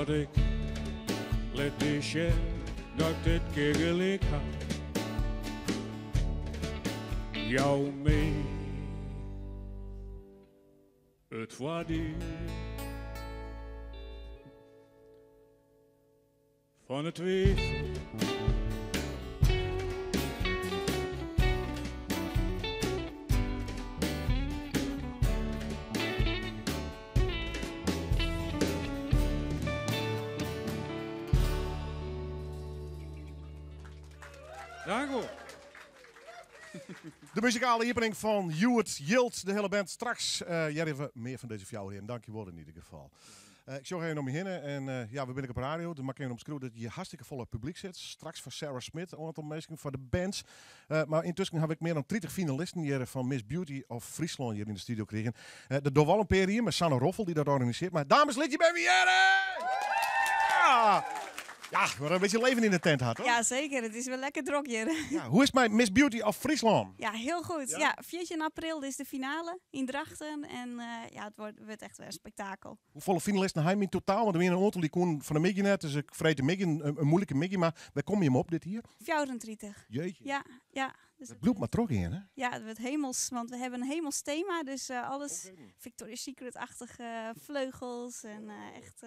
Want ik lit dy sjen dat ik dit kear gelyk ha. Jou my it foardiel fan 'e twifel. Dank u. De muzikale iepening fan Hjoed Jild, de hiele band. Straks hearre we mear fan dizze fjouwer hearen. Dankjewol yn ieder gefal. Ik sjoch even om my hinne en ja, we binne ek op radio, dus mar ik even omskriuwe dat hjir hartstikke folle publyk sit. Straks foar Sarah Smit, in oantal minsken, foar de bands. Mar yntusken haw ik mear dan 30 finalisten hjir fan Miss Beauty of Fryslân hjir yn de studio krigen. Dat dogge we al in pear jier mei Sanne Roffel dy't dat organisearret. Mar dames, lit jim even hearre! Ja! Ja, mar in bytsje leven yn de tent hat, hoor. Ja, zeker. Het is wer lekker drok hjir. Ja, hoe is it mei Miss Beauty of Fryslân? Ja, hiel goed. Ja? Ja, 14 april is de finale yn Drachten en ja, it wurdt echt wer in spektakel. Hoefolle finalisten ha jim yn totaal? Want der wiene in oantal dy koenen fan 'e middei net, dus ik freedtemiddei in moeilike middei, mar wêr komme jim op dit jier? 34. Jeetje. Ja, ja. Dus het bliuwt mar trochgean, hè? Ja, it wurdt hemels, want we hawwe in hemels tema, dus alles Victoria's Secret-achtige vleugels en echt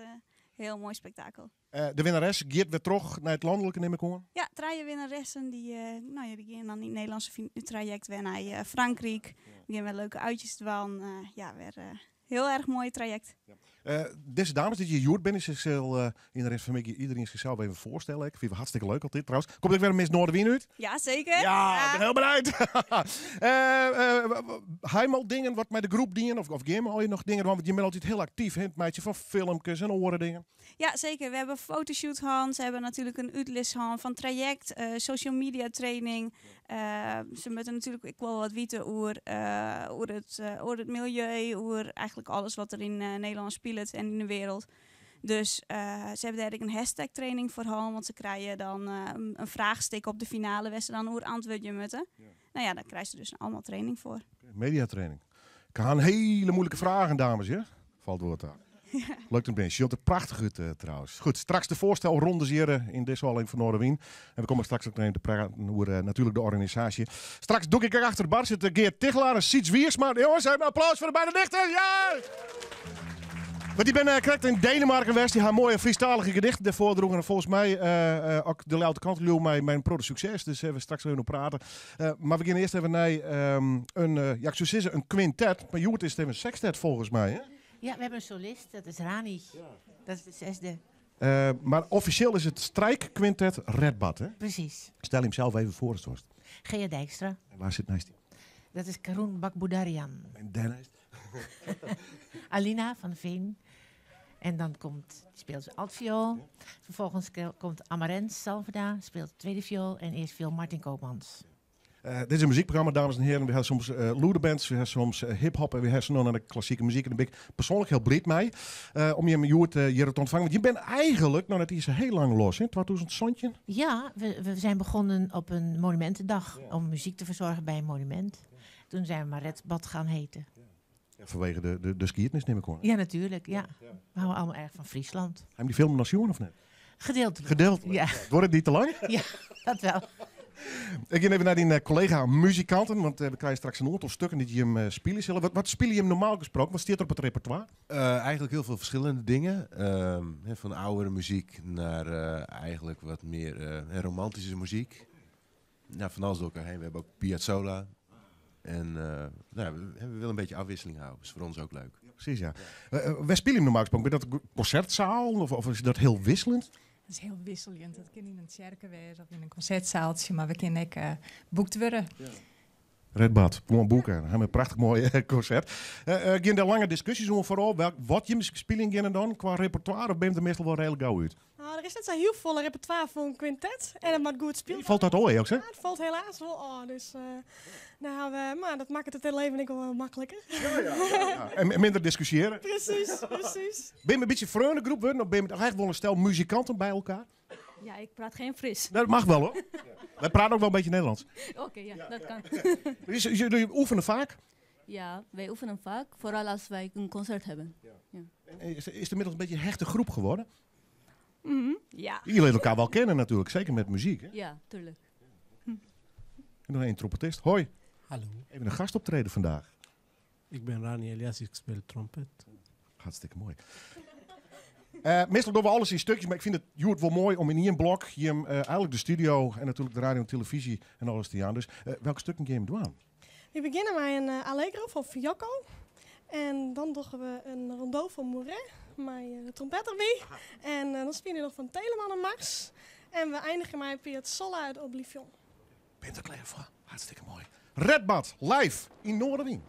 hiel moai spektakel. De winnares giet wer troch nei it lanlike, nim ik oan? Ja, trije winnaressen dy, no ja, dy gean dan yn it Nederlânske trajekt wer nei Frankryk. We gean wer leuke uitjes dwaan. Ja, wer hiel erch moai trajekt. Dizze dames dy't hjir hjoed binne, se sil yn de rin fan middei iedereen zichzelf even foarstelle. Ik fyn it hartstikke leuk altyd trouwens. Komt ek wer in Miss Noardewyn út? Ja, zeker. Ja, ik bin hiel benijd. Ha jim al dingen wat mei de groep dien of gean jim al noch dingen dwaan? Want jim binne altyd hiel aktyf, hè, it meitsjen fan filmkes en oare dingen. Ja, zeker. We hebben fotoshoot gehad. Ze hebben natuurlijk een útlis gehad fan traject, social media training. Se moatte natuerlik ek wol wat witte oer it miljeu, oer eigentlik alles wat der yn Nederlân spilet en yn de wereld. Dus se hawwe dêr ek in hashtag training foar hân, want se krije dan in fraachstik op de finale wêr't se dan oer antwurdzje moatte. No ja, dêr krije se dus allemaal training foar. Mediatraining. Ik ha in hiele moeilike fragen, dames, ja? Falt wol wat ta. Leuk om te sjocht der prachtich út trouwens. Goed, straks de foarstelrondes hjir yn dizze ôflevering fan Noardewyn. En we komme straks ek noch even te praten oer natuerlik de organisaasje. Straks dûk ik ek achter de bar sitte Geart Tigchelaar en Syds Wiersma. Jonges, even applaus foar de beide dichters! Ja! Want dy binne krekt yn Denemarken west. Dy ha moaie Frysktalige gedichten dêr foardroegen. En folgens my ek de Ljouwerter Krante leau mei in protte sukses. Dus sille we straks even oer prate. Mar we gean earst even nei in, ja, ik soe sizze in kwintet. Mar hjoed is it even in sextet folgens my, hè? Ja, we hebben een solist, dat is Rani. Dat is de zesde. Mar offisjeel is it strijkkwintet Redbad, hè? Precies. Stel jim sels even foar, as doarst. Gea Dijkstra. En wa sit neist dy? Dat is Karoen Bakboudarian. En dêrneist? Alina van Veen. En dan komt, speelt ze altviool. Ja. Vervolgens komt Amarens Salverda, speelt tweede viool. En eerst viool Martin Koopmans. Dit is in muzykprogramma, dames en hearen. We ha soms lûde bands, we ha soms hip-hop en we ha sa no en dan de klassike muzyk. En dêr bin ik persoanlik hiel bliid mei om jim hjoed hjir te ûntfangen. Want jim binne eigentlik noch net iens sa hiel lang los, hè? 2017? Ja, we zijn begonnen op een monumentendag om muziek te verzorgen bij een monument. Toen zijn we maar Redbad gaan heten. Ja, fanwege de skiednis, nim ik oan. Ja, natuurlijk. Ja. We houden allemaal erg van Friesland. Ha jim dy film noch sjoen of net? Gedeeltelijk. Gedeeltelijk? Ja. Duorret it dy te lang? Ja, dat wel. Ik gean even nei dyn kollega muzikanten, want we krije straks in oantal stukken dy't jim spylje sille. Wat spylje jim normaal gesproken? Wat stiet der op it repertoire? Eigenlijk heel veel verschillende dingen. Hè, van oudere muziek naar eigenlijk wat meer romantische muziek. Ja, van alles door elkaar heen. We hebben ook Piazzolla. En nou, we willen een beetje afwisseling houden. Dat is voor ons ook leuk. Ja, precies, ja. Wêr spylje jim normaal gesproken? Is dat een konsertsaal of is dat hiel wikseljend? Dat is hiel wikseljend. Dat kin yn in tsjerke wêze of yn in konsertsaaltsje, mar we kinne ek boekt wurde. Ja. Redbad, gewoan boeke. Dan ha we in prachtich moai konsert. Gean der lange diskusjes oan foarôf? Wat jim spyljen geane dan kwa repertoire of binne der meastal wol reedlik gau út? Nou, der is net sa hiel folle repertoire foar in kwintet en it moat goed spylje. Falt dat ôf, earlik sein? Ja, it falt helaas wol ôf. Dus, nou, mar dat makket it leven ek wol makliker. Ja, ja, ja. En minder diskusjearje. Precies, precies. Binne we in bytsje freonegroep wurden of binne we eigentlik wol in stel muzikanten by elkoar? Ja, ik praat geen Fries. Dat mag wel hoor. Wy prate ek wol in bytsje Nederlânsk. Oké, ja, dat kan. Dus jullie oefenen vaak? Ja, wij oefenen vaak, vooral als wij een concert hebben. Ja. En is het inmiddels een beetje een hechte groep geworden? Ja. Jullie leren elkaar wel kennen natuurlijk, zeker met muziek. Hè? Ja, tuurlijk. En nog één trompetist. Hoi. Hallo. Even een gastoptreden vandaag. Ik ben Rani Elias, ik speel trompet. Hartstikke mooi. Meestal doen we alles in stukjes, maar ik vind het Joert wel mooi om in één blok hier, eigenlijk de studio en natuurlijk de radio en televisie en alles te gaan. Dus welke stukken ga je hem doen? We beginnen met een Allegro van Fiocco. En dan doen we een rondeau van Mouret, met de trompet erbij. En dan spelen we nog van Telemann en Mars. En we eindigen met Piazzolla uit Oblivion. Bent er klaar voor? Hartstikke mooi. Redbad, live in Noardewyn.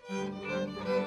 Thank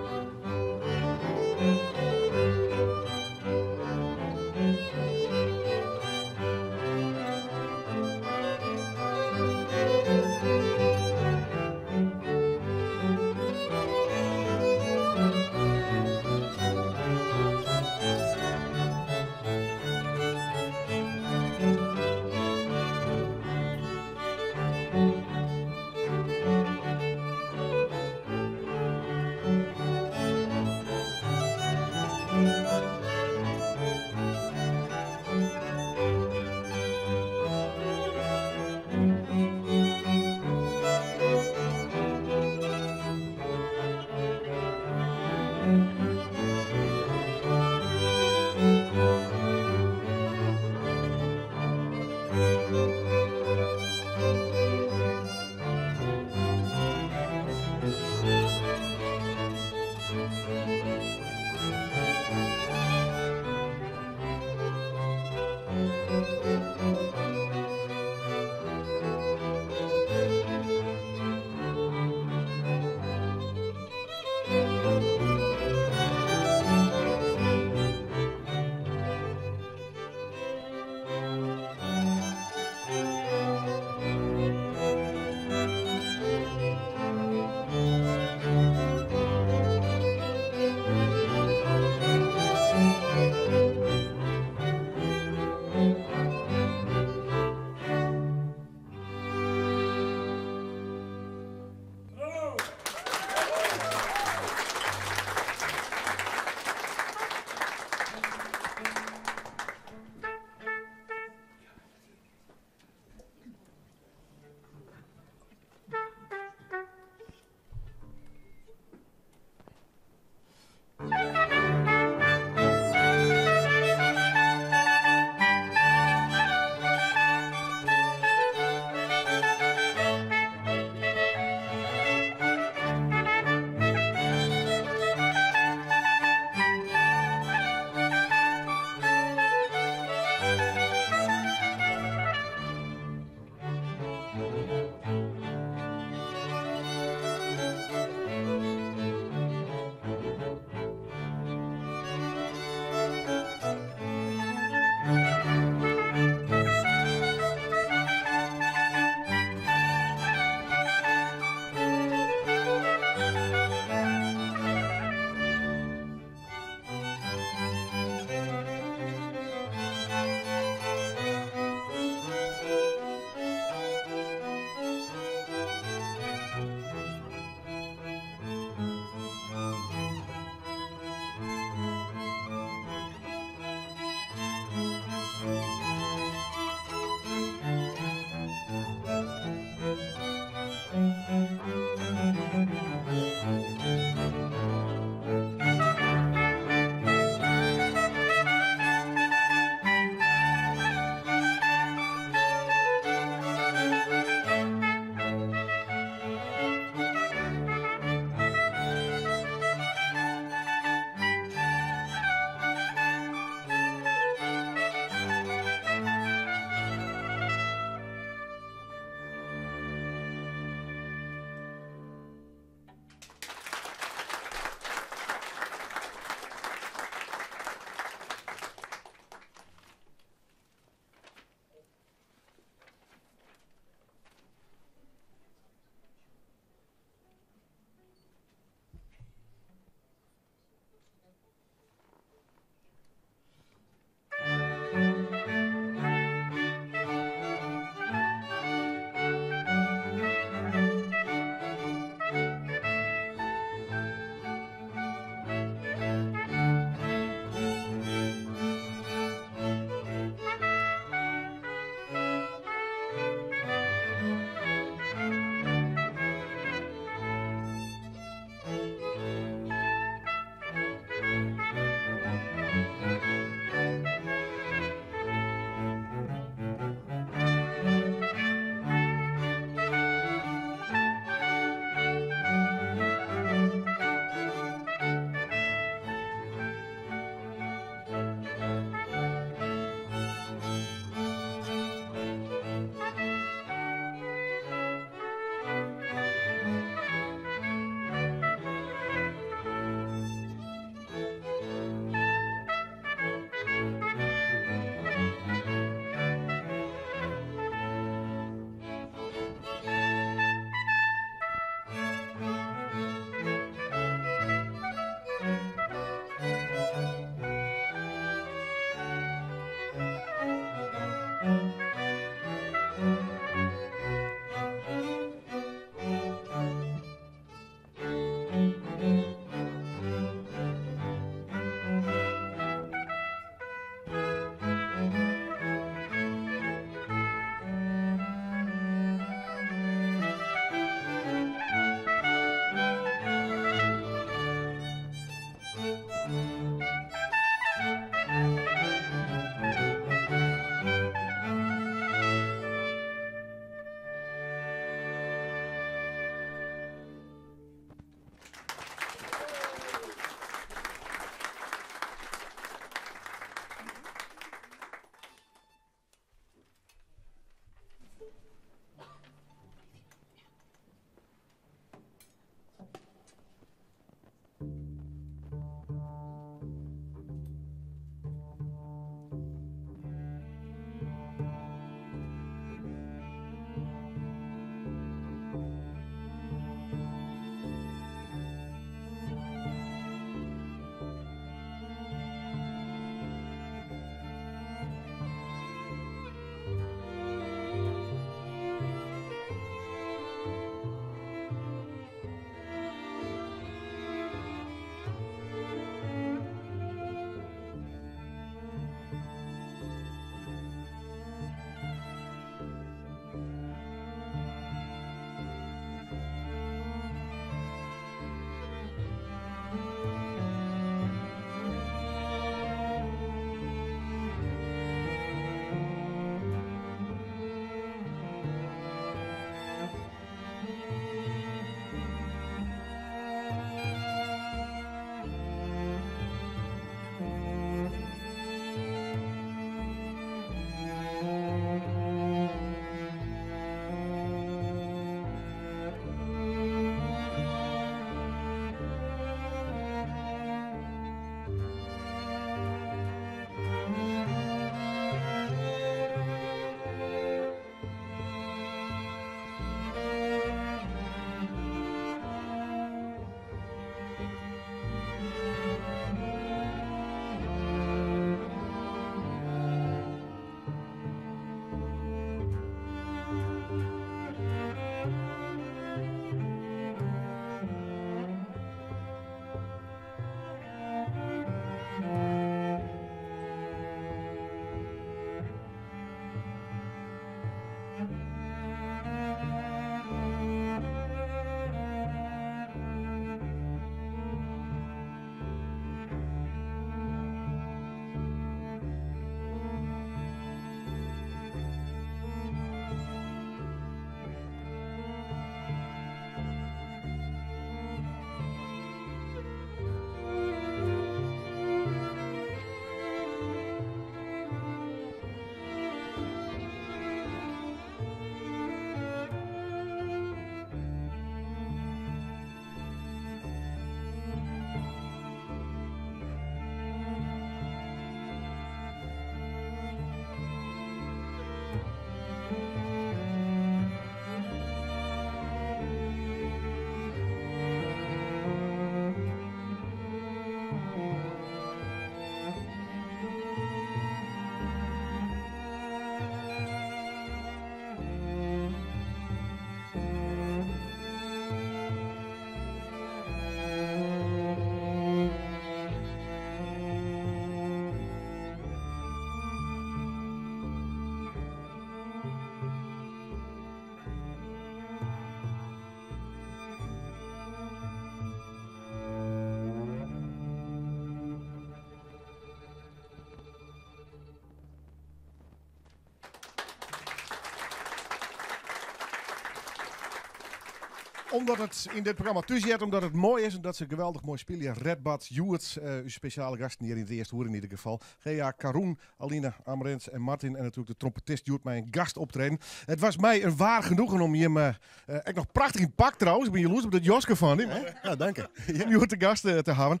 Omdat it yn dit programma thús heart, omdat it moai is en dat se geweldich moai spylje. Redbad Hjoed, ús spesjale gasten hjir yn it earste oere yn ieder gefal. Gea, Karoen, Aline, Amarins en Martin en natuerlik de trompetist hjoed mei in gastoptreden. It was my in waar genoegen om jim ek noch prachtich yn pak trouwens. Ik bin jaloers op dat joske fan dy. Ja, dank je. Jim hjoed te gast te hawwen.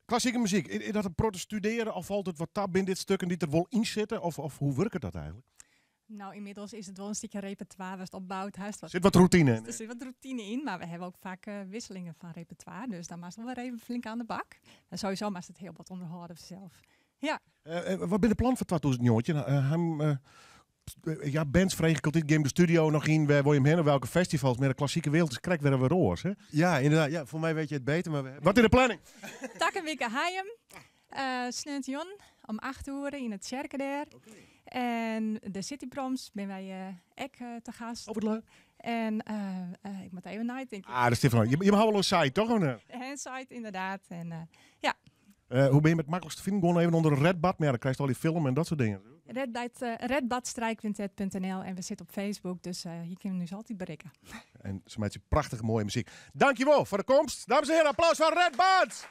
Klassike muzyk, is dat in protte studearjen of falt it wat ta? Binne dit stukken dy't der wol yn sitte of hoe wurket dat eigentlik? Nou, inmiddels is it wol in stikje repertoire watst opboud hast. Sit wat routine yn. Der sit wat routine yn, mar we hawwe ek faak wisselingen fan repertoire. Dus dan moatst wol wer even flink oan de bak. En sowieso moatst it hiel wat ûnderhâlde fansels. Ja. Wat binne de plannen foar 2019? Ja, bands freegje ik altyd, gean de studio noch yn, wêr wolle jim hinne, welke festivals, mar de klassike wereld is krekt wer wat oars, hè? Ja, inderdaad. Ja, foar my witte je it better, mar we hawwe- Wat is de planning? Takom wike Hijum, sneontejûn om 8 oere yn it tsjerke dêr. En de City Proms binne wy ek te gast. Oh, wat leuk. En ik moat even neitinke. Ah, dat is van. Je hawwe wol in site, toch? Of net? Een site, inderdaad. En, ja. Hoe binne je it maklikst te finen? Gewoan even ûnder Redbad, mar ja, dan krijst al dy film en dat soart dingen. Redbadstrijkkwintet.nl en we sitte op Facebook, dus hjir kinne we ús altyd berikke. En se meitsje prachtige moaie muzyk. Dankjewol foar de komst. Dames en hearen, applaus foar Redbad!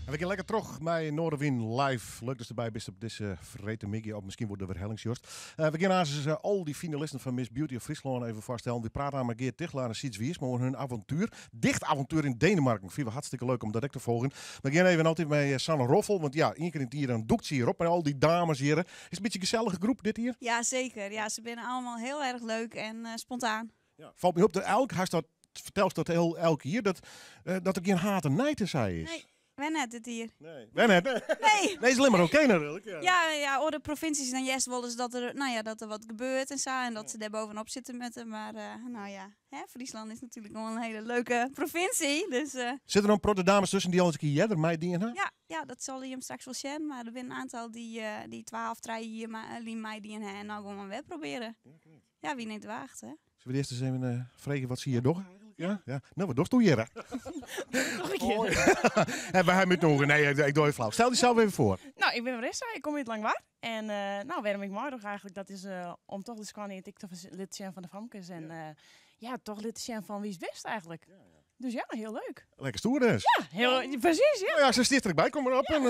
En we gean lekker troch mei Noardewyn live. Leuk datst derby bist op dizze freedtemiddei, of miskien wol de werhelling sjochst. We gean aanst al dy finalisten fan Miss Beauty of Fryslân even foarstellen. We prate mei Geart Tichelaar en Syds Wiersma oer hun avontuer. Dichtavontuer yn Denemarken. Fine we hartstikke leuk om dat ek te folgjen. We gean even altyd mei Sanne Roffel, want ja, ien kear yn it jier dan dûkt se hjir op mei al dy dames hjir. Is it in bytsje in gesellige groep dit jier? Ja, zeker. Ja, se binne allegear hiel erch leuk en spontaan. Ja. Falt my op dat elk, hast dat, fertelst dat hiel elk jier, dat der gjin haat en nijd is. Nee, wer net dit jier. Nee. Wer net? Nee. Nee, is allinnich mar oké natuerlik. Ja. Ja, ja, oare provinsjes dan hearst wolris dat der, nou ja, dat der wat gebeurt en sa en dat se dêr bovenop sitte moatte. Mar nou ja, hè, Fryslân is natuerlik gewoan in hiele leuke provinsje. Dus, Sitte der in protte dames tusken dy't al ris in kear earder meidien ha? Ja, ja, dat sil jim straks wol sjen. Mar der binne in oantal dy't 2 of 3 jier lyn meidien ha en no gewoan wer probearje. Ja, wie net waagt, hè? Sille we earst ris even freegje wat se hjir dogge eigentlik? Ja? Ja. No, wat dochsto hjir? Noch in kear. En wy hawwe útnûge. Nee, ik doch even flau. Stel dysels even foar. Nou, ik bin Marissa, ik kom út Langwar. En nou, wêrom ik meidoch eigentlik, dat is om toch de skoanheid ek te litten sjen fan de famkes. En ja, toch litten sjen fan wie'tst bist eigentlik. Dus ja, hiel leuk. Lekker stoer dus. Ja, hiel, presys. Ja. Nou ja, se stiet der ek by, kom mar op. En,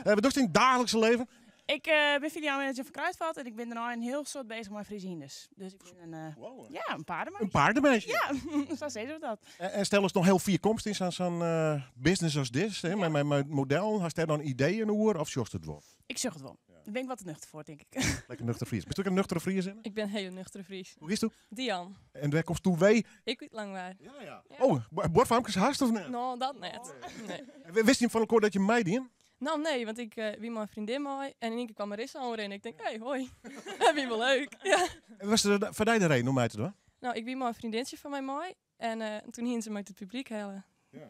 wat dochst yn it daaglikse leven? Ik bin filiaalmanager fan Kruidvat en ik bin dêrnei in hiel soad bezich mei Friese hynders. Dus ik bin in, ja, in paardenmeisje. In paardenmeisje? Ja, sa sizze we dat. En stel ast noch hiel fier komst yn sa'n business as dit, hè, mei modellen, hast dêr dan ideeën oer of sjochst it wol? Ik sjoch it wol. Dêr bin ik wat te nuchter foar, tink ik. Lekker nuchter Fries. Bist ek in nuchtere Friezinne? Ik bin in hiele nuchtere Fries. Hoe hietsto? Dian. En wêr komsto wei? Ik út Langwar. Ja, ja. Oh, buorfamkes hast of net? No, dat net. Nee. En wist jim fan elkoar dat je meidien? No, nee, want ik wie mei in freondin mei en yn ien kear kwam Marissa oanrinnen. Ik tink, hey, hoi. Dat wie wol leuk. Ja. En was it foar dy de reden om mei te dwaan? No, ik wie mei in freondintsje fan my mei en toen hiene se my út it publyk helle.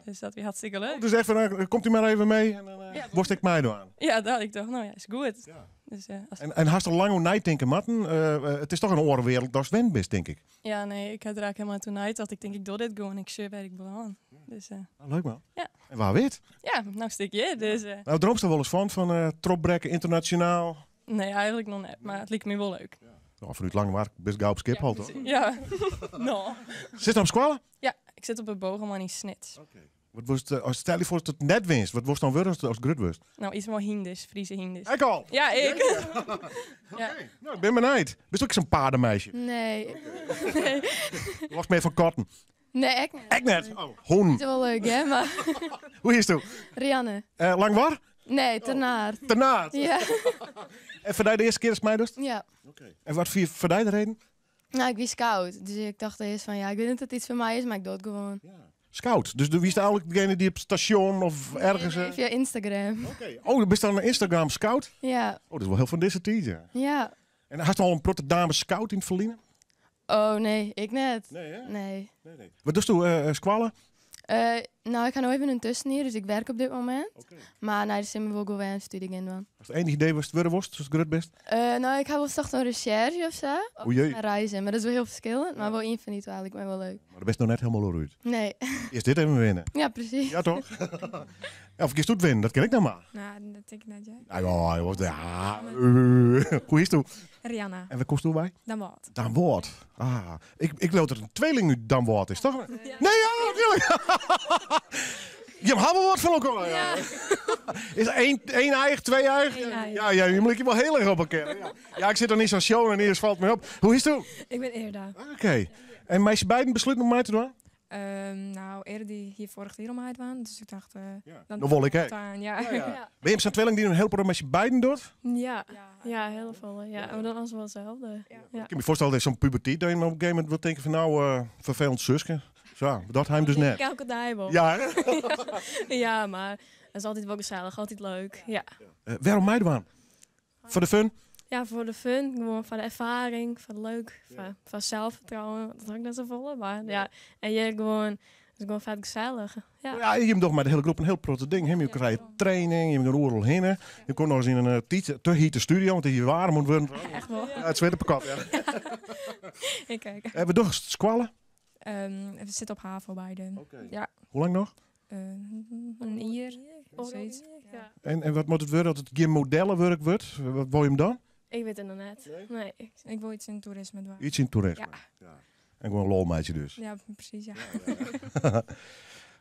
Dus dat wie hartstikke leuk. Oh, dus echt fan, komt u mar even mei en dan wolst ek meidwaan? Ja, dat. Ik tocht, no ja, is goed. Dus, as En hast der lang oer neitinke moatten? It is toch in oare wereld datst wend bist, tink ik. Ja, nee, ik ha der eigentlik helemaal net oer neitocht. Ik tink, ik doch dit gewoan, ik sjoch wêr't ik belân. Dus, Ah, leuk man. Ja. En wa wit? Ja, no stean ik hjir. Dus, Nou, dreamst der wolris fan trochbrekke ynternasjonaal? Nee, eigentlik noch net, mar it liket my wol leuk. No, fanút Langwar bist gau op Schiphol, toch? Ja, no. Sitst op skoalle? Ja, ik sit op it Bogerman yn Snits. Wat wolst, as stel dy foar datst it net winst, wat wolst dan wurde ast grut wurdst? No, yts mei hynders, Friese hynders. Ek al? Ja, ik. Ja. No, ik bin benijd. Bist ek sa'n paardenmeisje? Nee. Nee. Hâldst mear fan katten? Nee, ek net. Ek net? Oh, hûnen. It is wol leuk, hè? Mar Hoe hietsto? Rianne. Langwar? Nee, Ternaard. Ternaard? Ja. En foar dy de earste kear datst meidochst? Ja. En wat wie foar dy de reden? No, ik wie scout. Dus ik tocht earst fan, ja, ik wit net oft it yts foar my is, mar ik doch it gewoan. Scout? Dus do wiest eigentlik degene dy't op it stasjon of ergens... Nee, fia Instagram. Oké. Oh, do bist dan in Instagram scout? Ja. Oh, dat is wol hiel fan dizze tiid, ja. Ja. En hast al in protte dames scout yn it ferline? Oh, nee, ik net. Nee, hè? Nee. Nee, nee. Wat dochsto, skoalle? Nou, ik ha no even in tussenjier, dus ik werk op dit momint. Mar nei de simmer wol ik wol wer in studie gean dwaan. Hast enich idee watst wurde wolst ast grut bist? No, ik ha wol socht oan resjerzje of sa. Of O jee. reizen, mar dat is wol hiel ferskillend. Mar wol ien fan dy twa liket my wol leuk. Mar dêr bist noch net hielendal oer út. Nee. Earst dit even winne. Ja, presys. Ja, toch? Ja, of kinst it winnen, dat kin ik noch mar. No, dat tink ik net, ja. Nou, ja, joh, ja. Hoe hietsto? Rianne. En wêr komsto wei? Damwâld. Damwâld. Ah, ik leau dat der in tweeling út Damwâld is, toch? Nee, ja, natuerlik. Jim hawwe wat fan elkoar. Ja. Is één each, twee each? Eén each. Ja, ja, je moet je wel heel erg op elkaar. Ja. Ja, ik sit dan yn sa'n show en earst falt my op. Hoe hietsto? Ik bin Erda. Oké. En meitsje beiden besluten om mei te dwaan? No, Erda dy hie foarich jier al meidwaan, dus ik tocht, dan Dan wol ik ek. aan, ja. Ja, ja. Binne jim sa'n tweeling dy't in hiel protte mei beiden docht? Ja, ja, hiel folle. Ja, mar dan as wol itselde. Ja. Ik kin my foarstelle dat sa'n puberteit dat je op in gegeven momint wol tinke fan no, ferfelend suske. Sa, dat ha jim dus net. Elke dei wol. Ja, hè? Ja, mar it is altyd wol gesellich, altyd leuk. Ja. Wêrom meidwaan? Foar de fun? Ja, foar de fun. Gewoan foar de erfaring, foar leuk, foar selsfertrouwen. Dat ha ik net safolle, mar ja. En hjir gewoan, it is gewoan fet gesellich. Ja. Ja, jim dogge mei de hiele groep in hiel protte ding. Je krije training, je gean oeral hinne. Je komme noch ris yn in te hite studio, want it is hjir waarm oan it wurden. Echt wol. Ja, it swit op 'e kop, ja. Ik ek. En wat dochst? Skoalle? We sitte op HAVO beide. Ja. Hoe lang noch? In jier, sayts. Ja. En wat moat it wurde as it gjin modellewurk wurdt? Wat wol jim dan? Ik wit it noch net. Nee. Ik wol iets yn toerisme dwaan. Iets yn toerisme? Ja. En gewoan lol meitsje dus? Ja, presys, ja.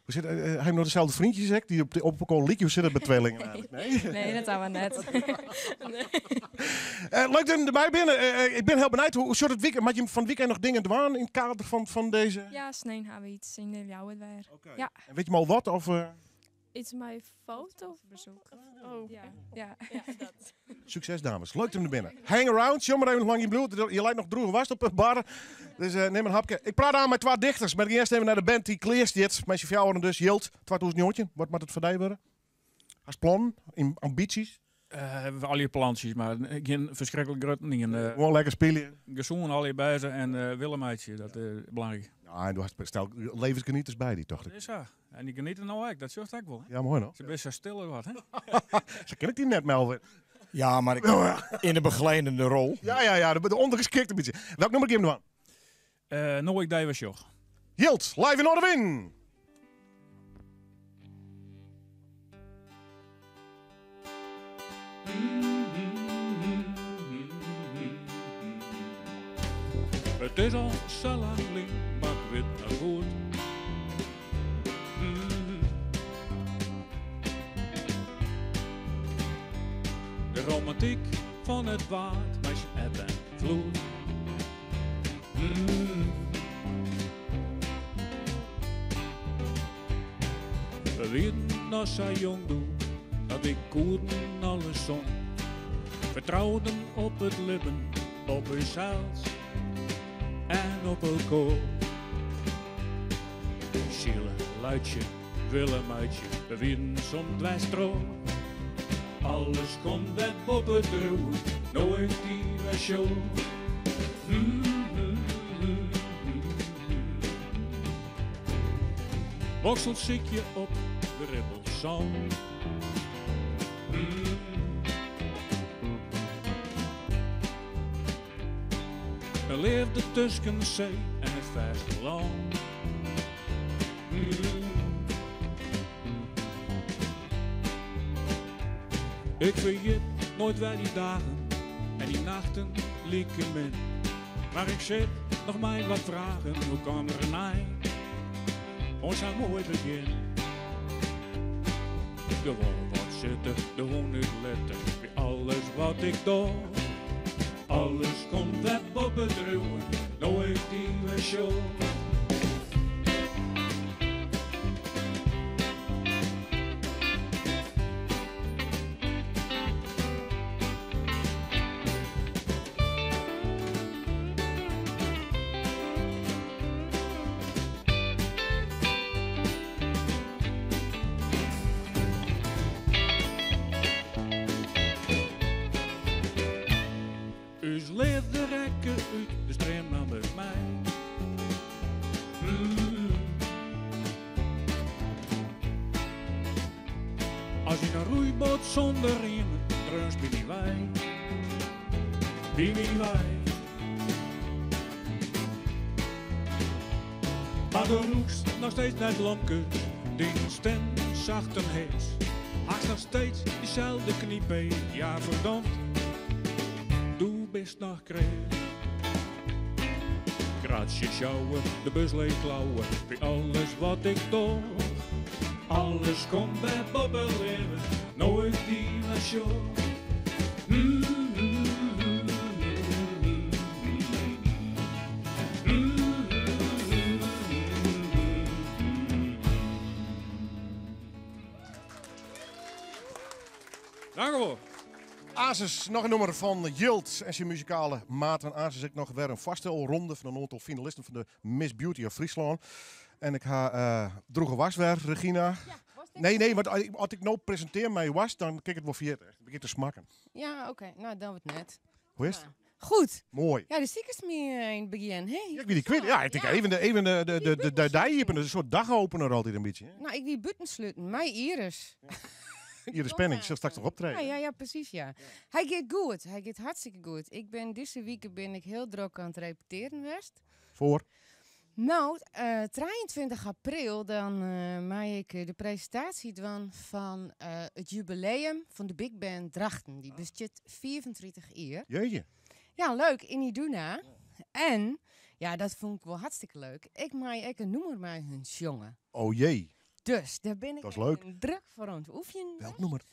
Hoe sit, ha jim noch deselde freontsjes ek, dy't op elkoar lykje? Hoe sit it by tweelingen eigentlik? Nee, nee, dat ha we net. Leuk dat jim derby binne. Ik bin hiel benijd, hoe sjocht it weekend? Moat jim fan it weekend noch dingen dwaan yn it kader fan dizze? Ja, snein ha we iets yn Ljouwert wer. Ja. En wit jim al wat? Of? Iets mei foto? Bezoek. Oh. Ja. Ja. Ja, dat. Sukses dames, leuk dat jim der binne. Hang around, sjong mar even hoe lang je bliuwt. Je leit noch droege wast op de bar. Dus nim in hapke. Ik praat oan mei twa dichters, mar ik gean earst even nei de band dy't klear stiet. Mei syn fjouweren dus. Jild, 2019, wat moat it foar dy wurde? Hast plannen, ambysjes? Allegear plantsjes, mar gjin ferskriklik grutten. Gewoan lekker spylje. Gesûn allegear by se en wille meitsje, dat is belangryk. Ja, en do hast stel levensgenieters by dy, tocht ik. Dat is sa. En dy geniete no ek, dat sjochst ek wol. Ja, moai no. Se binne sa stil as wat, hè? Sa ken ik dy net, Melvin. Ja, mar ik yn de begeleidende rol. Ja, ja, ja, de ûndergeskikt in bytsje. Welk nûmer gean we dwaan? No ik dy wer sjoch. Jild, live yn Noardewyn! It is al sa lang lyn, mar ik wit noch goed. De romantyk fan it Waad mei syn eb en floed. We wienen noch sa jong doe, dat wy koenen alles oan. Fertrouden op it libben, op ússels en op elkoar. Sile, laitsje, wille meitsje, we wienen soms dwers troch. Alles komt wer boppe driuwen, no ik dy wer sjoch. Moksels sykje op de ribbelsân. In leafde tusken see en it fêstelân. Ik ferjit noait wer dy dagen en dy nachten likemin. Mar ik sit noch mei wat fragen, hoe kaam der in ein oan sa'n moai begjin? Gewoan wat sitte, de hûn útlitte, by alles wat ik doch. Alles komt wer boppe driuwen, no ik dy wer sjoch. Us leafde rekke út de stream nam it mei. fuort sûnder riemen, dreunst by my wei, by my wei. Mar do rûkst noch steeds nei blomkes, dyn stim sacht en hees. Hast noch steeds dyselde knypeach, ja ferdomd, do bist noch kreas. Kratsje sjouwe, de bus leech klauwe, by alles wat ik doch. Alles komt wer boppe leave, no ik dy wer sjoch. Dankewol. Asis, noch in nûmer fan Jild en syn muzikale maten. Asis ek noch wer in foarstelronde fan in oantal finalisten fan de Miss Beauty of Fryslân. En ik ha eh, drûge was wer, Regina. Nee, nee, want as ik no presintearje mei was, dan kin ik it wol ferjitte. Dan begjin ik te smakken. Ja, oké. Nou, dan wurdt net. Hoe is it? Goed. Moai. Ja, de sikest my yn it begjin, hè? Ja, ik wie dy kwyt. Ja, ik tink even de, even de, de, de, de, de dei iepenen, in soart dagopener altyd in bytsje. Nou, ik wie bûtensluten mei Iris. Iris Penning, sil straks noch optreden. Ja, ja, ja, precies, ja. Hy giet goed. Hy giet hartstikke goed. Ik bin dizze wike bin ik hiel drok oan it repetearen west. Foar? Nou, 23 april dan mei ik de presintaasje dwaan fan it jubileum fan de Big Band Drachten. Dy bestiet 35 jier. Jeetje. Ja, leuk, yn Iduna. En, ja, dat fûn ik wol hartstikke leuk, ik mei ek in nûmer mei hun sjonge. Oh jee. Dus, dêr bin ik Dat is leuk. even druk foar oan it oefenjen. Welk nûmer?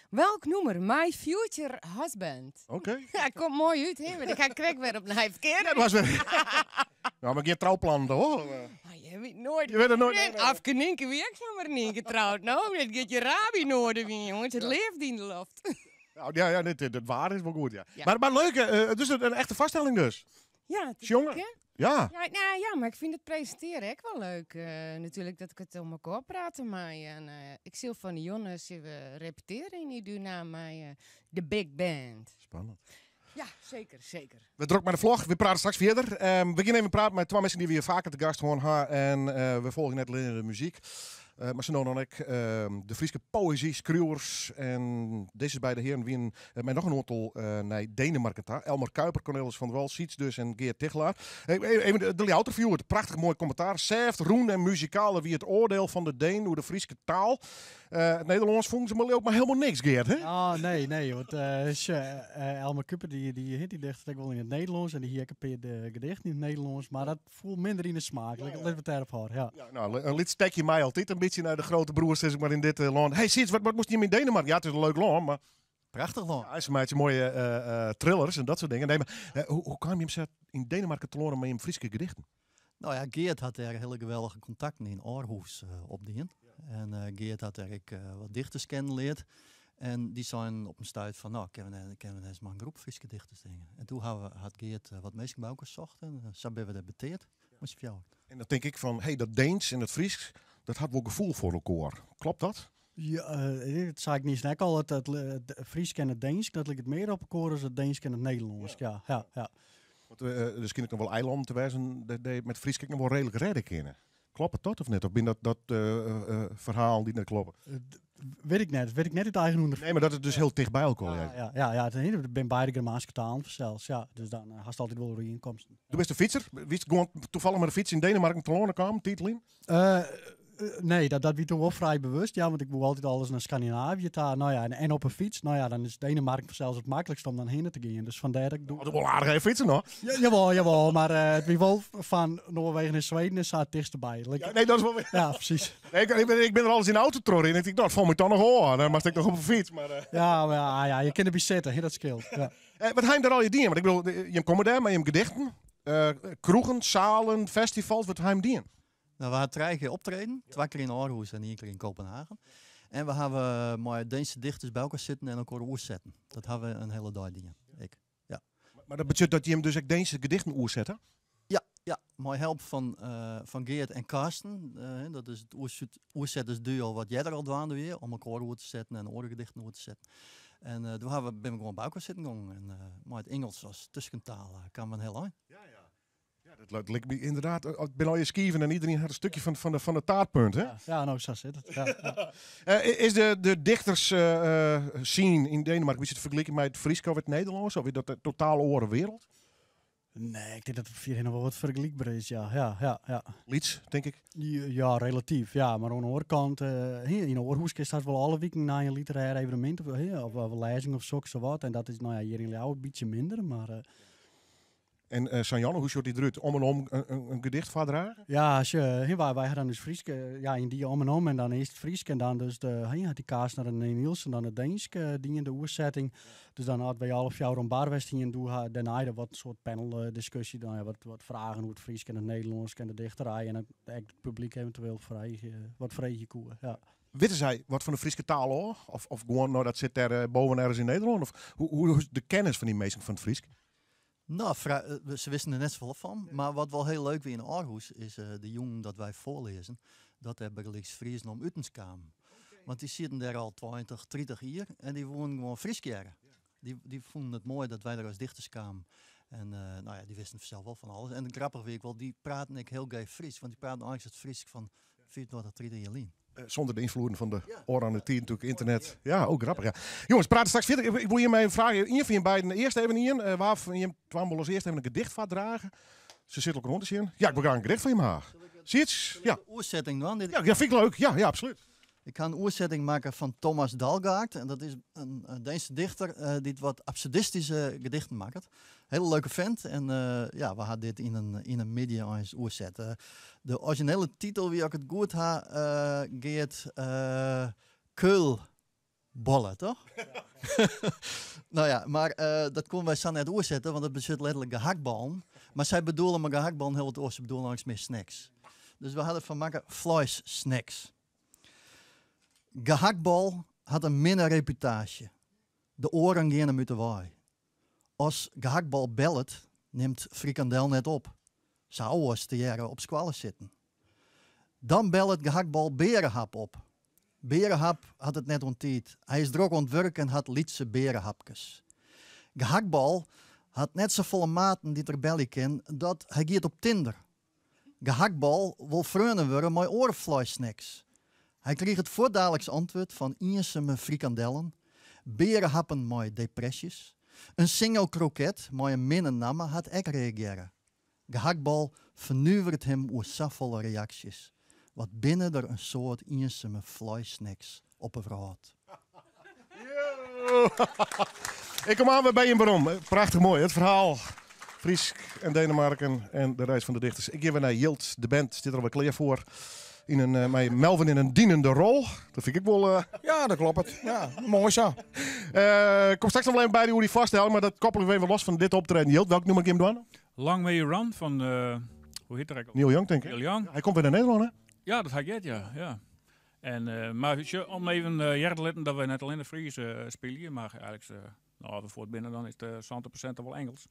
Welk nûmer? My Future Husband. Oké. Ja, komt moai út, hè? Want ik ha krekt wer opnij ferkeard. Ja, dat was wer. Nou, mar gjin trouplannen toch? Ah, je wit noait. Je wit it noait, nee, nee. Afke Nynke wie ek samar yn ien kear troud. No, dit giet je raar noarden wyn, jongens. It leafde yn de loft. Nou, ja, ja, dit, dit waar is wol goed, ja. Ja. Mar, mar leuk, dus in echte foarstelling dus. Ja, het is Sjonge. leuk, hè? Ja. Ja, nou ja, mar ik fyn it presintearjen ek wol leuk. Natuerlik dat ik it om elkoar prate mei. En ik sil fan de jûn sille we repetearje yn Iduna mei de big band. Spannend. Ja, seker, seker. We drok mei de vlog, we prate straks fierder. We gean even praten mei twa minsken dy't we hjir faker te gast hân ha. En we folgje net allinne de muzyk, mar se no dan ek de Fryske poëzyskriuwers. En dizze beide hearen wienen mei noch in oantal nei Denemarken ta. Elmar Kuiper, Cornelis van der Wal, Syds dus en Geart Tigchelaar. Even de Ljouwerter Fjoerd, prachtich moai kommentaar. Sêft, rûn en muzikaal wie it oardiel fan de Deen oer de Fryske taal. It Nederlânsk fûnen se mar leau ik mar hielendal niks, Geart, hè? Oh, nee, nee. Want Elmar Kuiper dy, dy, dy dichtet ek wol yn it Nederlânsk en dy hie ek in pear gedichten yn it Nederlânsk, mar dat foel minder yn de smaak. Litte we it dêrop hâlde, ja. Ja, nou, in lyts stekje mei altyd in bytsje nei de grote broer, sis ik mar, yn dit lân. Hey, Syds, wat moast jim yn Denemarken? Ja, it is in leuk lân, mar... Prachtich lân. Ja, se meitsje moaie thrillers en dat soart dingen. Nee, mar hoe kaam jim sa yn Denemarken telâne mei jim Fryske gedichten? Nou ja, Geart hat dêr hiele geweldige kontakten yn Aarhus opdien. En Geart hat dêr ek wat dichters kennen leard. En dy seinen op in stuit fan, nou, kinne we kinne we ris mei in groep Fryske dichters dingen. En doe hawwe we, hat Geart wat minsken by elkoar socht en sa binne we dêr beteard mei syn fjouwer. En dan tink ik fan, hey, dat Deens en dat Frysk, dat hat wol gefoel foar elkoar. Klopt dat? Ja, dat sei ik niis ek al, it Frysk en it Deensk, dat liket mear op elkoar as it Deensk en it Nederlânsk. Ja, ja, ja. Want der skine ek noch wol eilannen te wêzen dêr't je it mei it Frysk ek noch wol reedlik rêde kinne. Kloppet dat of net? Of binne dat ferhalen dy't net kloppe? Wit ik net. Wit ik net út eigen ûnderfining. Nee, mar dat it dus hiel ticht by elkoar leit. Ja, ja, ja, it binne beide Germaanske talen fansels. Ja, dus dan hast altyd wol oerienkomsten. Do bist in fytser. Wiest gewoan tafallich mei de fyts yn Denemarken telâne kaam, tiid lyn? Nee, dat wie toen wol frij bewust. Ja, want ik woe altyd alris nei Skandinavië ta. Nou ja, en op 'e fyts. Nou ja, dan is Denemarken fansels it maklikst om dan hinne te gean. Dus fandêr dat ik doe. Altyd wol aardich even fytsen, no? Ja, jawol, jawol. Mar it wie wol fan Noarwegen en Sweden is sa it tichtste by. Ja, nee, dat is wol wer. Ja, presys. Nee, ik bin der alris yn de auto trochriden. Ik tink, no, it falt my toch noch ôf. Dan moast ik noch op 'e fyts. Mar, Ja, mar ja, ja, je kinne derby sitte, hè, dat skeelt. Ja. Wat ha jim dêr allegear dien? Want ik bedoel, jim komme dêr mei jim gedichten. Kroegen, salen, festivals, wat ha jim dien? Nou, we ha trije kear optreden. Twa kear yn Aarhus en ien kear yn Kopenhagen. En we hawwe mei Deense dichters by elkoar sitten en elkoar oersetten. Dat hawwe we in hiele dei dien. Ik. Ja. Mar dat betsjut dat jim dus ek Deense gedichten oersette? Ja, ja, mei help fan Geart en Karsten. Dat is it oersettersduo wat earder al dwaande wie om elkoar oer te setten en oare gedichten oer te setten. En doe hawwe we, binne we gewoan by elkoar sitten gongen. En mei it Ingelsk as tuskentaal kamen we in hiel ein. Ja, Dat lijkt me inderdaad, binnen al je skieven en iedereen had een stukje van de taartpunt, hè? Ja, nou, zo zit het. Ja, ja. Is de dichters scene in Denemarken, is het vergeleken met het Fries of het Nederlands? Of is dat de totale oren wereld? Nee, ik denk dat het hier nog wel wat vergelijkbaar is, ja. Ja. Lieds, denk ik? Ja, relatief. Ja, maar aan de andere kant, hier in Aarhus is dat wel alle weken naar een literair evenement of een lezing of zo, zo wat. En dat is, nou ja, hier in Ljouwert een beetje minder, maar En Sanjanne, hoe soort die eruit? Om en om een gedicht voordragen? Ja, als je, hè, wij hadden dus Fries, ja, in die om en om en dan eerst Fries en dan dus de, hè, ja, die kaas naar de Niels en dan de Deenske die in de oerzetting. Dus dan hadden wij half jaar om Barwest hier en doe daarna hadden wat soort panel discussie, dan, ja, wat vragen hoe het Fries en het Nederlands en de dichterij en het publiek eventueel vrij, wat vrij koe. Ja. Weten zij wat van de Friese taal hoor? Of gewoon, nou, dat zit daar boven ergens in Nederland? Of hoe is de kennis van die mensen van het Fries? Nou, ze wisten er net zoveel van. Maar wat wel heel leuk weer in Aarhus is de jongen dat wij voorlezen, dat er bij de Friesen om Utens kwamen. Want die zitten daar al 20, 30 jaar en die wonen gewoon Fries jaren. Die vonden het mooi dat wij er als dichters kwamen. En die wisten zelf wel van alles. En grappig weet ik wel, die praten ik heel gay Fries. Want die praten eigenlijk het Fries van 24, 30 jaar lien. Zonder de invloeden van de oren aan de tien, natuurlijk internet. Ja, ook grappig. Ja. Jongens, praten straks verder. Ik wil hiermee vragen. Ian van je beiden eerst even Ian. Waar van je twaalf als eerst even een gedicht van dragen? Ze zitten ook rond te zien. Ja, ik wil graag een gedicht van je maken. Zie je het? Ja. De oerzetting dan? Dit Ja, ja, vind ik leuk. Ja, ja, absoluut. Ik ga een oerzetting maken van Thomas Dalgaard. En dat is een Deense dichter die wat absurdistische gedichten maakt. Hele leuke vent. En we hadden dit in een media eens oerzet. De originele titel, wie ik het goed ha, Geert Keulbollen, toch? Maar dat konden wij zo net oerzetten, want dat bezit letterlijk gehaktballen. Maar zij bedoelen met gehaktballen heel wat oors, ze bedoelen langs meer snacks. Dus we hadden van maken vlees snacks. Gehaktbal had een minne reputatie. De oren gingen hem uit de waai. Als gehaktbal bellet, neemt frikandel net op. Zou oors te jaren op squallen zitten. Dan bellet gehaktbal berenhap op. Berenhap had het net onttied. Hij is drok ontwerk en had lietse berenhapjes. Gehaktbal had net zo volle maten die er belly ken, dat hij giet op Tinder. Gehaktbal wil vreunen worden met orenvleessnacks. Hij kreeg het voordadelijks antwoord van eenzame frikandellen, berenhappen met depressies, een single kroket met een minne namme had ik reageren. Gehaktbal vernuwert hem oer safvolle reacties. Wat binnen er een soort eenzame vleessnacks op een verhaal. Yo! Ik kom aan bij je waarom. Prachtig mooi, het verhaal. Fries en Denemarken en de reis van de dichters. Ik geef weer naar Jilt, de band zit er alweer klaar voor. In een met Melvin in een dienende rol. Dat vind ik wel Ja, dat klopt het. Ja, mooi zo. Kom straks nog wel even bij die hoe die vasthouden, maar dat koppelen we even los van dit optreden. Jilt, welk nummer ik hem doen? Long May You Run van, hoe heet dat eigenlijk? Neil Young, denk ik. Neil Young. Ja, hij komt weer naar Nederland, hè? Ja, dat ga ik het, ja. Ja. En maar om even jaren te letten dat wij net alleen de Fries spelen, maar eigenlijk, nou, we voor het binnen dan is het 70% al wel Engels.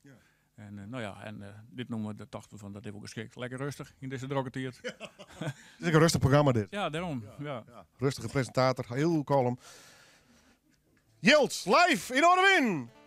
En dit noemen we de 80 van dat is ook geschikt. Lekker rustig in deze drokke tijd. Ja. Het is ook een rustig programma dit. Ja, daarom. Ja. Ja. Ja. Rustige presentator, heel kalm. Jilt, live in Noardewyn!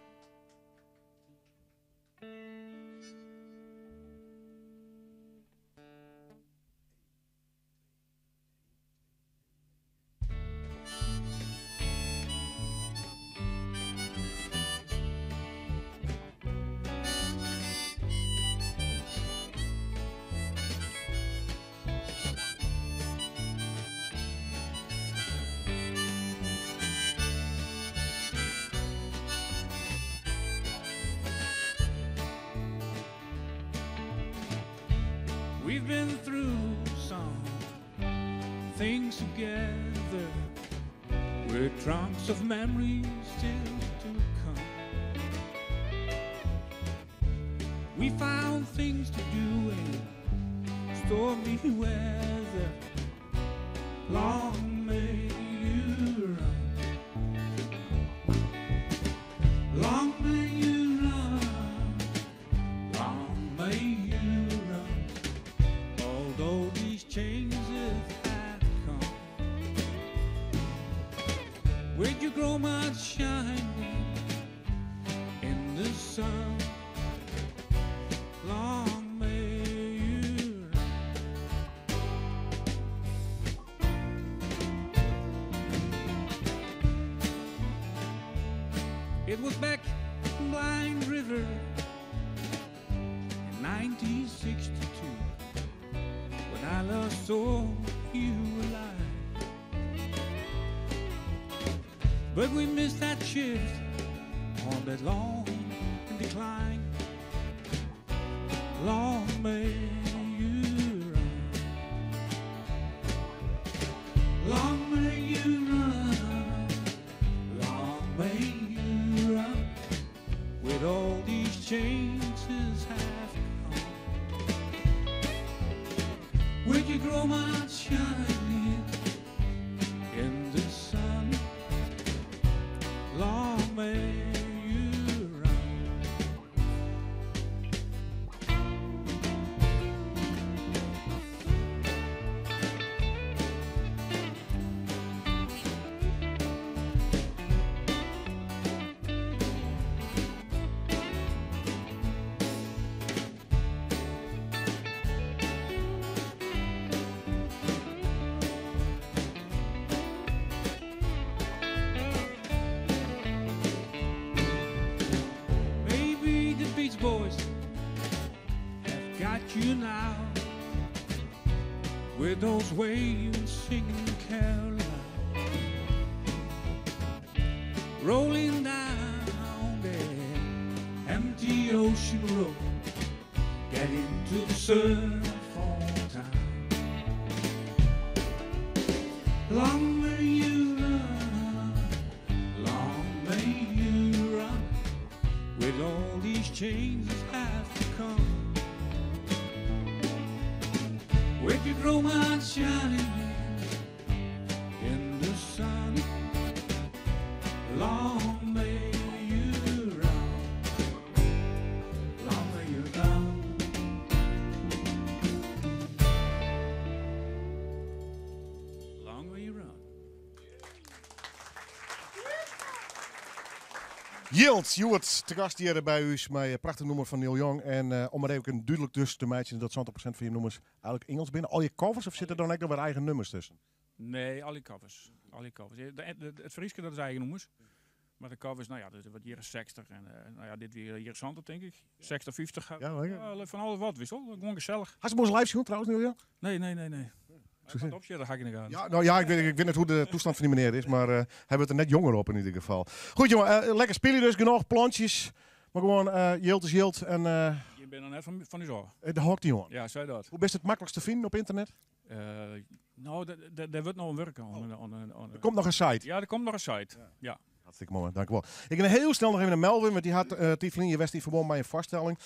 We've been through some things together. We're trunks of memories still to come. We found things to do in stormy weather. Long may you run. Long may you run. Long may you run. Although these changes have come, where'd you grow much shining in the sun? Long may River in 1962 when I last saw you alive. But we missed that shift on that long decline. Long may you run. Long may you run. Long may you run. With all these changes have come. Would you grow my shining in the sun? Long may you run. Maybe the Beach Boys have got you now with those waves singing Caroline rolling down the empty ocean road, getting to the surf on time. Long may you run, long may you run, with all these changes have to come. With your chrome shining in the sun, long may you run, long may you run. Long may you run. Jilt, Joert, te gast hier bij u met prachtig nummer van Neil Young. En om maar even duidelijk dus te maken dat 70% van je nummers eigenlijk Engels binnen. Al je covers of zitten er dan ook nog wat eigen nummers tussen? Nee, al die covers. Al die covers. Het Frieske, dat is eigen nummers. Maar de covers, nou ja, dat is wat jaren 60 en nou ja, dit weer jaren 70, denk ik. 60, 50. Ja, lekker. Ja, van alles wat, wist wel. Gewoon gezellig. Had ze moest live zien trouwens, Neil Young? Nee, nee, nee, nee. Zo Gaat opzetten, ga ik in de gaten. Ja, nou ja, ik weet niet hoe de toestand van die meneer is, maar hij wordt er net jonger op in ieder geval. Goed jongen, lekker spelen dus, genoeg plantjes. Maar gewoon jilt is jilt en Je bent nog net van uw zorg. De hockey jongen. Ja, zei dat. Hoe best het makkelijkst te vinden op internet? Nou, daar wordt nog een werk aan. Er komt nog een site. Ja, er komt nog een site. Ja. Ja. Hartstikke mooi, dank u wel. Ik ga heel snel nog even naar Melvin, want die had Tiflin, je wist die verbond bij een vaststelling.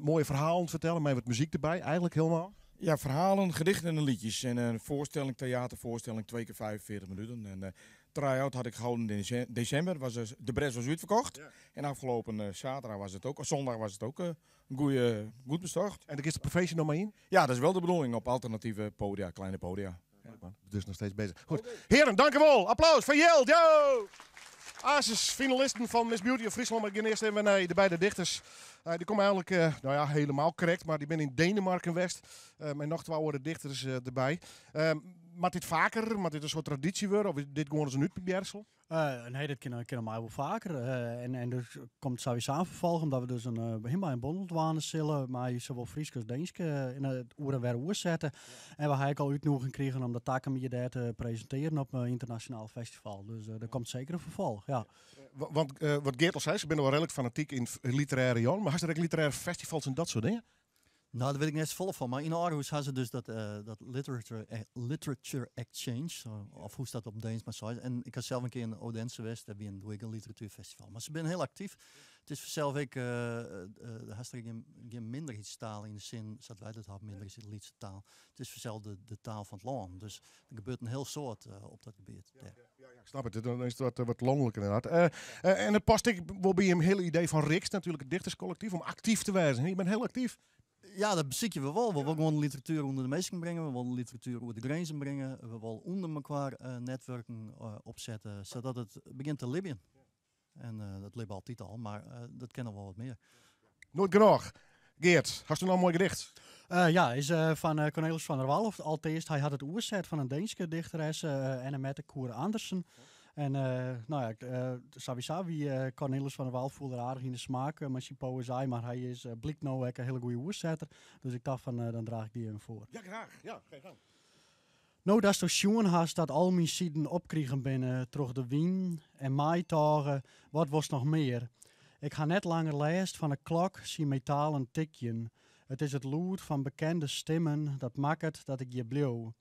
Mooie verhalen vertellen, maar wat muziek erbij, eigenlijk helemaal. Ja, verhalen, gedichten en liedjes. En een voorstelling, theatervoorstelling, 2 keer 45 minuten. En try-out had ik gehouden in december. Was dus, de bres was uitverkocht. En afgelopen zaterdag was het ook, of zondag was het ook een goeie, goed bezocht. En daar is de provincie nog maar in? Ja, dat is wel de bedoeling op alternatieve podia, kleine podia. Ja. Dus nog steeds bezig. Goed. Heren, dank u wel. Applaus voor Jilt. Yo! Asus, finalisten van Miss Beauty of Friesland. Maar ik ga eerst even naar de beide dichters. Die komen eigenlijk nou ja, helemaal correct, maar die ben in Denemarken West. Mijn nog twee oude dichters erbij. Maar dit vaker, maar dit een soort traditie worden, of is dit gewoon eens een uitprobeersel? Nee, dat kan mij wel vaker. En er komt sowieso aan vervolg, omdat we dus een helemaal in Bondeltwanen zullen, maar je zowel Fries als Deens in het oer en weer oer zetten. En we hebben al uitnodiging gekregen om dat takken hier daar te presenteren op een internationaal festival. Dus er komt zeker een vervolg, ja. Want wat Geert al zei, ze zijn wel redelijk fanatiek in literaire jan, maar had er ook literaire festivals en dat soort dingen? Nou, daar weet ik net zo vol van. Maar in Aarhus hadden ze dus dat literature exchange. Zo, of hoe staat dat op Deens, maar zo. En ik had zelf een keer in Odense West, daar ben ik een literatuurfestival. Maar ze zijn heel actief. Het is zelf ik de hartstikke geen minderheidstaal in de zin dat wij dat hebben, minderheidstaal. Het is zelf de taal van het land. Dus er gebeurt een heel soort op dat gebied. Ja, ja, ja, ik snap het. Dan is het wat landelijk inderdaad. En het past ik wel bij een hele idee van Rixt, natuurlijk het dichterscollectief, om actief te wijzen. Je bent heel actief. Ja, dat beziek je wel. We willen gewoon literatuur onder de mensen brengen. We willen literatuur over de grenzen brengen. We willen onder elkaar netwerken opzetten, zodat het begint te libben. En dat libben altijd al, maar dat kennen we wel wat meer. Nooit genoeg. Geert, had je nou een mooi gedicht? Ja, is van Cornelis van der Wal. Of alteest, hij had het oerzet van een Deense dichteres, Anne Mette Koer Andersen. En eh, nou ja, eh, sawiesa wie eh, Cornelis van der Wal foel er aardich yn de smaak mei syn poëzij, mar hy is blykt no ek in hiele goede oersetter. Dus ik tocht fan, dan draach ik dy even foar. Ja, graach. Ja, ga je gang. No datsto sjoen hast dat al myn siden opkrigen binne troch de wyn en meitôge, wat wolst noch mear? Ik ha net langer lêst fan 'e klok syn metalen tikjen. It is it lûd fan bekende stimmen dat makket dat ik hjir bliuw.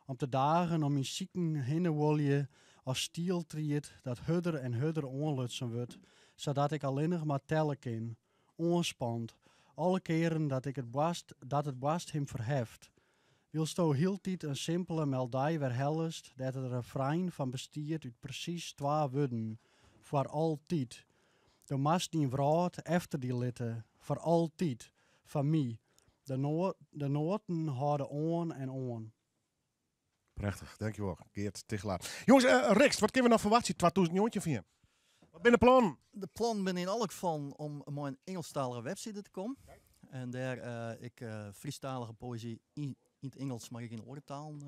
Om't de dagen om myn siken hinne wuolje as stieltried dat hurder en hurder oanlutsen wurdt, sadat ik allinnich mar telle kin, oanspand, alle kearen dat ik it boarst, dat it boarst him ferheft. Wylsto hieltyd in simpele meldij werhellest dêr't it refrein fan bestiet út presys twa wurden, foar altyd. Do moatst dyn wrâld efter dy litte, foar altyd, foar my. De de noaten hâlde oan en oan. Prachtich, dankjewol Geart Tigchelaar. Jonges, uh, Rixt, wat kinne we noch ferwachtsje 2019 fan je? Wat binne de plannen? De plannen binne yn alle gefallen om mei in Ingelsktalige webside te kommen. En dêr uh, ek uh, Frysktalige poëzy yn, yn it Ingelsk, mar ek yn oare talen.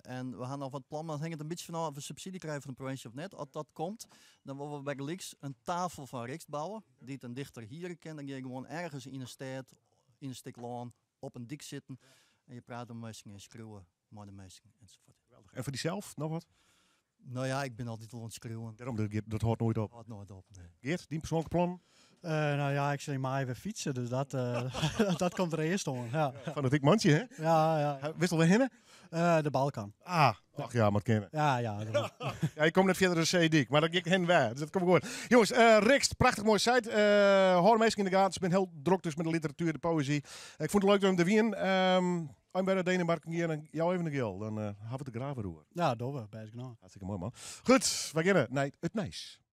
En we ha noch wat plannen, mar it hinget in bytsje fanôf oft we subsydzje krije fan de provinsje of net. As dat komt, dan wolle we bygelyks in tafel fan Rixt bouwe, dy't in dichter hiere kin. Dan gean je gewoan ergens yn in stêd, yn in stik lân, op in dyk sitten en je prate mei minsken en skriuwe mei de minsken ensafuort. Geweldig. En foar dysels noch wat? Nou ja, ik bin altyd wol oan it skriuwen. Dêrom, dat, dat hâldt noait op. Hâldt noait op, nee. Geart, dyn persoanlike plannen? Uh, nou ja, ik sil yn maaie wer fytse, dus dat, uh, dat komt der earst oan. Ja. Fanatyk mantsje, hè? Ja, ja. Witst al wêrhinne? Uh, de Balkan. Ah, ach ja, moat kinne. Ja. Ja, ik kom net fierder de Seedyk, mar dat giet hin wer. Dus dat komt goed. Jonges, uh, Rixt, prachtich moaie site. Uh, hâld minsken yn de gaten. Se binne hiel drok dus mei de literatuer, de poëzy. Ik fûn it leuk dat jim der wienen. Um, As wy nei Denemarken gean, dan jou even in gil. Dan uh, hawwe we it der graach wer oer. Ja, dogge we. Bêst genôch. Hartstikke moai, man. Goed, wy geane nei it nijs.